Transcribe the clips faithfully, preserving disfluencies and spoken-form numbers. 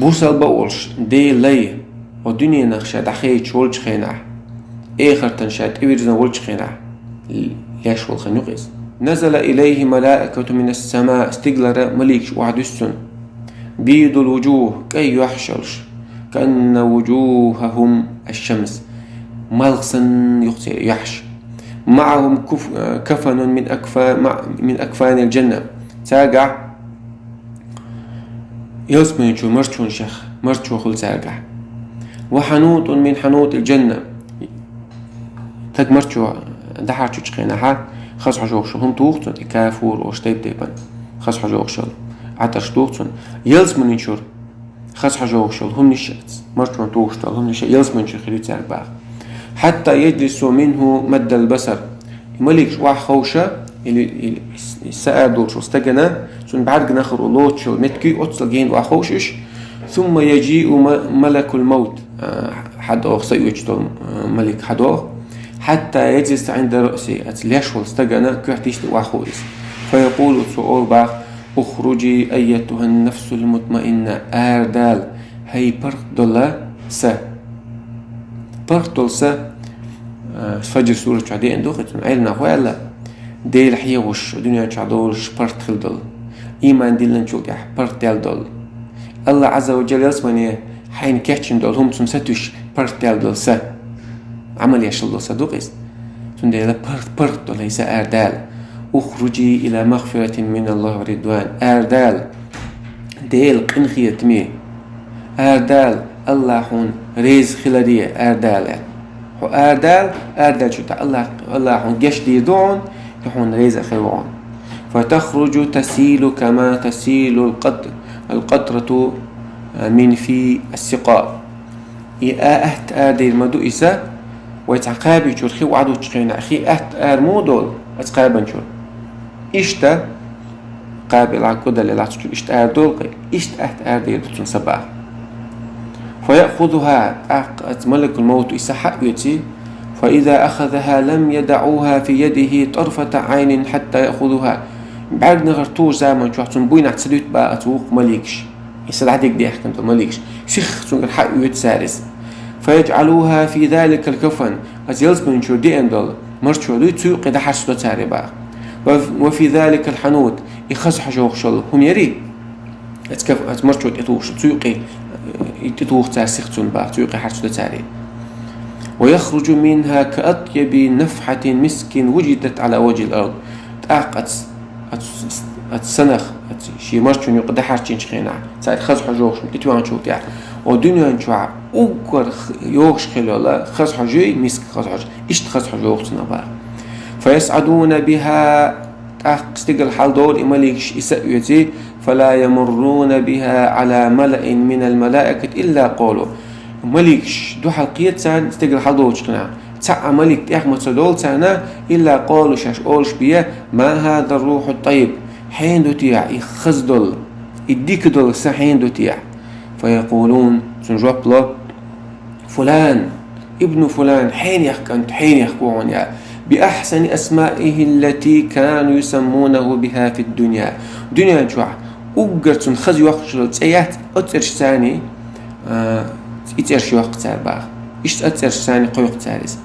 Бусалба а волуш, Делан лай, хӀокху дуьненах ша дӀахаьдча волчу хенахь, эхартана ша тӀевирзина волчу хенахь, леш волу хан юкъа иза. نزل إليه ملائكة من السماء, стигалара маликаш охьадуьсу цунна. بيض الوجوه, кӀайн юьхьаш йолуш, كأن وجوههم الشمس, малх санна ю-кх церан юьхьаш. معهم كف-, كفن من أكفا-, مع-, من أكفان الجنة. Цаьргахь ялсамани чуьра марчонаш, марчо хуьлу цаьргахь. وحنوط من حنوط الجنة. Стаг марчо дӀахьарчучу хенахь, хаза хьожа йогӀуш йолу хӀума туху цунна, и кафур, оцу тайп-тайпана хаза хьожа йогӀуш йолу Ӏатарш туху цунна. Ялсамани чуьра хаза хьожа йогӀуш йолу хӀуманаш, марчонна тухуш долу хӀуманаш ялсамани чуьра хир ю цаьрга боху. حتى يجلس منه مد البصر. И маликаш охьаховша, или, или са арадолуш волу стагана, цунна бӀаьргана хир лоцуш йолу меттиг ю, оццул гена охьаховша уьш. ثم يجيء م-, ملك الموت. А, хьадогӀу, са оьцуш долу, а, малик хьадогӀу. حتى يجلس عند رأسه. Оцу леш волу стагана коьртачу тӀе охьахоу иза. فيقول, цо олу боху: اخرجي أيتها النفس المطمئنة. Арадала, хӀай паргӀат долу са. ПаргӀат долу са, а, Фаджр сурат чохь деана ду-кх иза, Ӏилманхо аьлла, Дела хьехош, дуьнен чохь долуш паргӀат хилла долу, иман диллинчул тӀаьхьа паргӀат даьлла долу. АллахӀ Ӏазза ва Джалла ялсамане хьайна кечйина долу хӀума цунна сатуьйсуш паргӀат даьлла долу са. Ӏамал еш хилла долу са ду-кх иза. Цундела паргӀат, паргӀат долу хӀай са, арадала. اخرجي إلى مغفرة من الله ورضوان. Арадала, Делан къинхетаме. Арадала, АллахӀ хьуна реза хиларе, арадала. Хьо арадала, арадаьллачул тӀаьхьа АллахӀ, АллахӀ хьуна гечдийр ду хьуна, и хьуна реза хир ву хьуна. فتخرج تسيل كما تسيل القط-, القطرة من في السقاء. И а-, атта арадер ма ду иза, вай цхьа кхаби чуьра хи охьадуьттучу хенахь, хи атта ара муха долу оцу кхабан чуьра. Иштта, кхаби лахь, кӀудалла лахь цу чуьра иштта арадолу-кх, иштта атта арадер ду цунна са боху. فيأخذها, тӀаккха оцу малакул-мавто и са хьаоьций, فإذا أخذها لم يدعوها في يده طرفة عين حتى يأخذوها. БӀаьргана хир тухучу заман чохь цунна буйнахь ца дуьту боху оцу вукху маликаша. И са дӀадигадехкина долу маликаш, сихха цуьнгара хьаоьцу цара иза. فيجعلوها في ذلك الكفن. Оцу ялсамани чуьра деана долу марчо дуй, цу юккъе дӀахьарчадо цара и боху. و-, وفي ذلك الحنوط. И хаза хьожа йогӀуш йолу хӀума ярий, оцу каф-, оцу марчо тӀетухуш, цу юккъе, э, и тӀетуху цара сихха цунна боху, цу юккъе хьарчадо цара и. ويخرج منها كأطيب نفحة مسك وجدت على وجه الأرض. ТӀаккха оцу, оцу, оцу санах, оцу шен марчун юккъе дӀахьарчийначу хенахь, цара хаза хьожа йогӀуш тӀетоьхначул тӀаьхьа, о, дуьнен чохь уггар х-, йогӀуш хилла йолу хаза хьожа юй, миска хаза хьожа, иштта хаза хьожа йогӀу цунах боху. فيصعدون بها. ТӀаккха стигала хьаладолу и маликаш и са оьций, فلا يمرون بها على ملأ من الملائكة إلا قالوا. Маликаш дуьхьал кхета царна стигала хьаладолучу хенахь. Цхьа а малик тӀех ма ца долу царна, إلا قالوا, шаьш олуш бен: ما هذا الروح الطيب. Хьенан ду техьа и хаза долу, и дика долу са хьенан ду техьа? فيقولون, цунна жоп ло: فلان ابن فلان, хьенех кӀант, хьенех ву хьуна, я, بأحسن أسمائه التي كانوا يسمونه بها في الدنيا. Дуьнен чохь уггар цунна хаза йоккхуш йолу цӀе яц, оцу цӀерашца, а, и цӀераш йоккху цара боху. Иштта оцу цӀерашца кхойкху цара иза.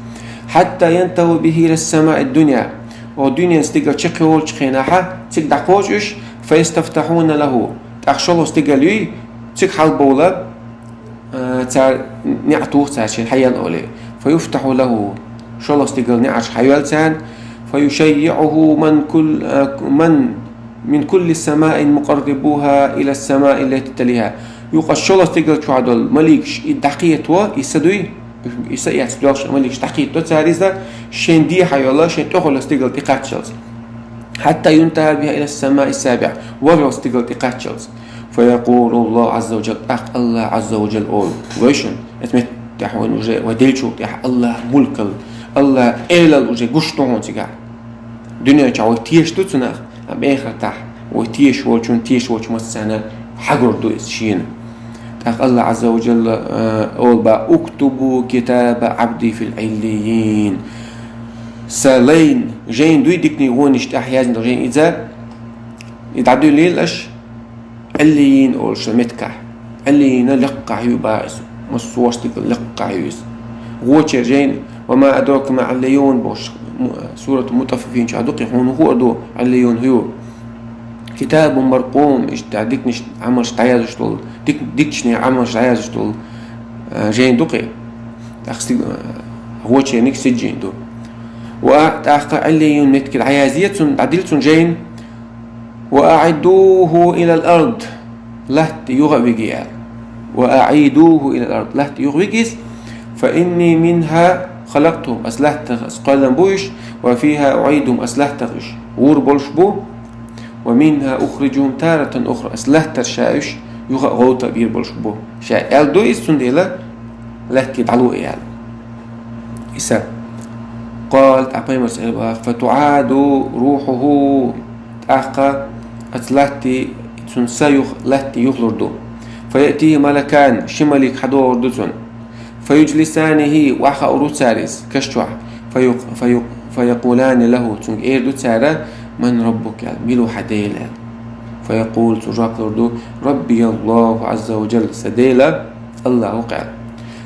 حتى ينتهوا به إلى السماء الدنيا. О, дуьненан стигала чекхйолучу хенахь, цига дӀакхочу уьш, فيستفتحون له. ТӀаккха шолгӀа стигала юй, цига хьалабовла, а, цара, неӀ туху цара шен хьаяла олий. فيفتح له. ШолгӀа стигала неӀарш хьайоьллу царна. فيشيعه من كل, а, من, من كل سماء مقربوها إلى السماء التي تليها. Юкъа шолгӀа стигала чохь долу маликаш и дӀакхето, и са дуй, и са эцна доьлхуш маликаш дӀакхетадо цара иза, шен дехьа йолу, шен тӀехула стигала тӀекхаччалц. حتى ينتهى بها إلى السماء السابعة. ВорхӀалгӀа стигала тӀекхаччалц. فيقول الله عز وجل, тӀаккха АллахӀ Ӏазза ва Джалла олу: вай шуна, эцу меттехь вайна уже, вай деллачул тӀаьхьа АллахӀ мулкал, АллахӀ Ӏелал уже гуш ду хьуна цигахь. Дуьнен чохь вай тешаш ду цунах, амма эхартахь вай тешаш волчун, тешаш волчу массарна хьагур ду иза шена. ТӀаккха АллахӀ Ӏазза ва Джалла, э, олу боху: اكتبوا كتاب عبدي في عليين. Сан лайн жайна дуй, диканийн гӀонаш тӀехь яздина жайна иза, и дӀадуьллийла аша Ӏиллийин олуш меттигехь. Ӏиллийюнаш леккхахь ю боху иза. Массо а стигала леккхахь ю иза. Вочара жайна, «Ва ма адрака ма Ӏиллийюн» бохуш, му-, Суратул Мутаффифин чохь ду-кх и, хьуна хӀун хуур ду Ӏиллийюн хӀун ю? «Китабун маркъум», иштта диканаш Ӏамалш дӀаяздеш долу, дик-, дикачу нехан Ӏамалш дӀаяздеш долу, а, жайна ду-кх и. ТӀаккха стиг-, а, вочерниг сиджжийна ду. Ва тӀаккха Ӏиллийюн меттиге дӀаязде цунна, дӀадилла цунна жайна. «Ва аӀидуху илал ард», латта юха а виге аьлла. «Ва аӀидуху илал ард», латта юха виге иза. «Фа инни минха халактухум», ас латтах ас кхоьллина бу уьш, «ва фиха уӀидухум», ас латтах уьш гӀур болуш бу, «ва минха ухрижухум таратан ухра», ас латтара ша уьш юха а гӀовта а бийр болуш бу. Ша аьлла ду иза, цундела латте дӀало аьлла. Иса. Къала, тӀаккха пайхамарс аьлла боху: «Фа туӀаду рухуху». ТӀаккха оцу латте, цуьнан са юха, латте юхалур ду. «Фа яътихи малакан», ши малик хьадогӀур ду цунна. «Фа юджлисанихи», охьахуур ву цара иза каш чохь. «Фа юк-, фа юк-, фа якъулани лаху», цуьнга эр ду цара: «Ман раббук?» аьлла, «Мила ву хьан Дела?» аьлла. «Фа якъулу», цо жоп лур ду: «Рабби Аллаху Ӏазза ва джалла», сан Дела Аллах ву-кх аьлла.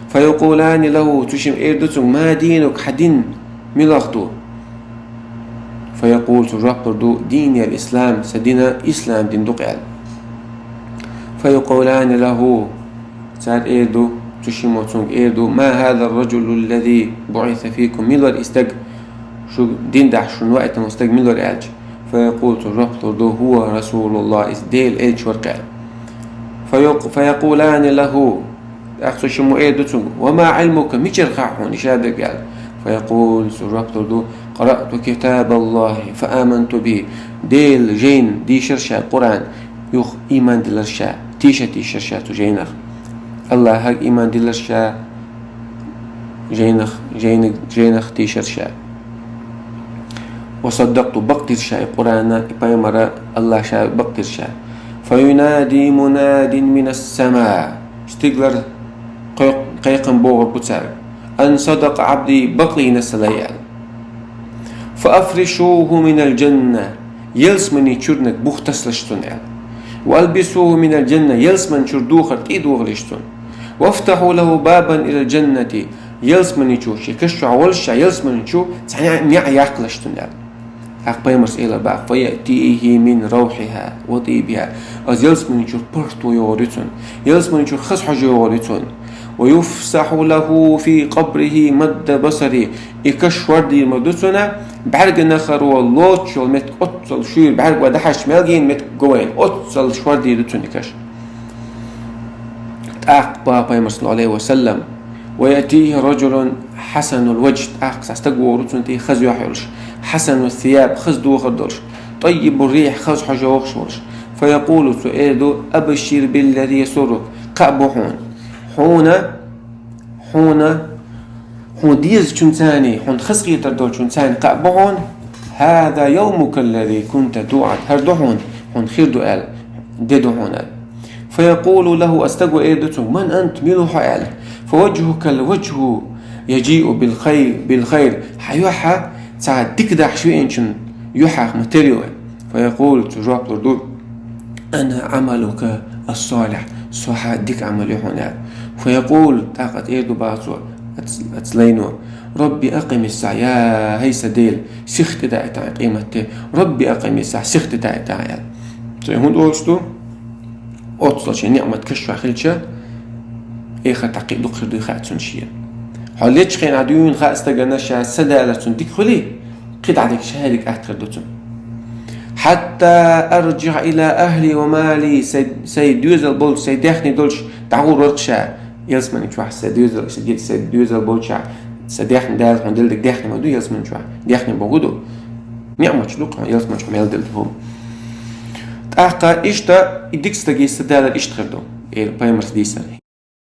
«Фа якъулани лаху», цу шимма эр ду цуьнга: «Ма динук», хьан дин муьлха ду? «Фа якъулу», цо жоп лур ду: «Дини ал-ислам», сан дин ислам дин ду-кх аьлла. «Фа якъулани лаху», цара эр ду, цу шиммо цуьнга эр ду: «Ма хаза ар-раджулу аллази буъиса фикум», мила вара и стаг, шу дин дахьаш шуна ваийтина стаг мила вара аьлча. «Фа якъулу», цо жоп лур ду: «Хува Расулуллах», иза Делан элча вара-кх аьлла. «Фа юк-, фа якъулани лаху», тӀаккха цу шиммо эр ду цуьнга: «Ва ма Ӏилмука», мичара хаьа хьуна и ша дерг аьлла. «Фа якъулу», цо жоп лур ду: «Къараъту китабаллахи фа аманту бихи», Делан жайна дийшира ша Къуръан, юха ийман диллира ша, тийша тийшира ша цу жайнах. Аллахьага ийман диллира ша, жайнах, жайниг-, жайнах тийшира ша. «Ва саддакъту», бакъдира ша и Къуръана, и пайхамара, Аллахь ша бакъдира ша. «Фа юнади мунадин минас сама», стигалара кхой-, кхайкхам богӀур бу цаьрга: «Ан садакъа Ӏабди», бакълийна сан лай аьлла. «Фа афришуху минал джанна», ялсамани чуьрниг бух тасалаш цунна аьлла. «Ва албисуху минал джанна», ялсамани чуьра духар тӀе а дохалаш цунна. «Вафтаху лаху бабан илал джаннати», ялсамани чу, шен каш чохь волуш ша ялсамани чу цхьа неӀ яккхалаш цунна аьлла. ТӀаккха пайхамарс элира боху: «Фа яътихи мин равхиха ва тӀибиха». Оцу ялсамани чуьра паргӀато йогӀур ю цунна. Ялсамани чуьра хаза хьожа йогӀур ю цунна. «Ва юфсаху лаху фи къабрихи мадда басари». И каш шордийр ма ду цунна, бӀаьрганахаро лоцуш йолу меттиг оццул шуьйра, бӀаьрго дӀахьаьжча мел гена меттиг го вайна, оццул шордийр ду цунна и каш. ТӀаккха боху пайхамарс, саллаллаху Ӏалайхи ва саллам: «Ва яътихи раджулун хьасанул ваджхӀ», тӀаккха цхьа стаг вогӀур ву цунна тӀе хаза юьхь йолуш, хьасану сияб, хаза духар долуш, тӀаййибу рихь, хаза хьожа йогӀуш волуш. «Фа якъулу», цо эр ду: «Абшир биллази ясуррук», кхаъ бу хьуна. Хьуна, хьуна, хьуна дезачунца, хьуна хазахетар долчунца кхаъ бу хьуна: «Хаза явмука аллази кунта туъад», хӀара ду хьуна, хьуна хир ду аьлла де ду хьуна аьлла. «Фа якъулу лаху», оцу стаго эр ду цуьнга: «Ман ант, мила ву хьо?» аьлла. «Фа ваджхӀука ал-ваджхӀу яджиъу бил хайр, бил хайр». Хьан юьхь цхьа дика дахьаш веанчун юьхьех ма тера ю. «Фа якъулу», цо жоп лур ду: «Ана Ӏамалука ас-салихь», со хьан дика Ӏамал ю хьуна аьлла. «Фа якъулу», тӀаккха эр ду боху цо, оцу, оцу лайно: «Рабби акъимис-саӀа», я хӀай сан Дела, сиха тӀедаийтахьа къематде, «Рабби акъимис-саӀа», сиха тӀедаийтахьа аьлла. Цо хӀунда олуш ду? Оццул шен ниъмат каш чохь хилча, эхарт кхин дукха хир дуй хаьа цунна шена. Хьо лечу хенахь дуьйна хаьа стагана ша са далар цунна дика хуьлий, кхин дӀа дика ша дика атта хир ду цунна. «Хьатта арджиъа ила ахли ва мали», сайн, сайн доьзал болчу, сайн даьхни долчу дӀагӀур вара ша. Ялсамани чохь сайн доьзал, сайн доьзал болчохь, сайн даьхни, Дала хьуна делла дерг даьхни ма ду ялсамани чохь. Даьхни бохург ду. Ниъматаш ду-кх ялсамани чохь мел делла хӀума. ТӀаккха иштта и дика стаге са далар иштта хир ду, эр пайхамарс дийцар.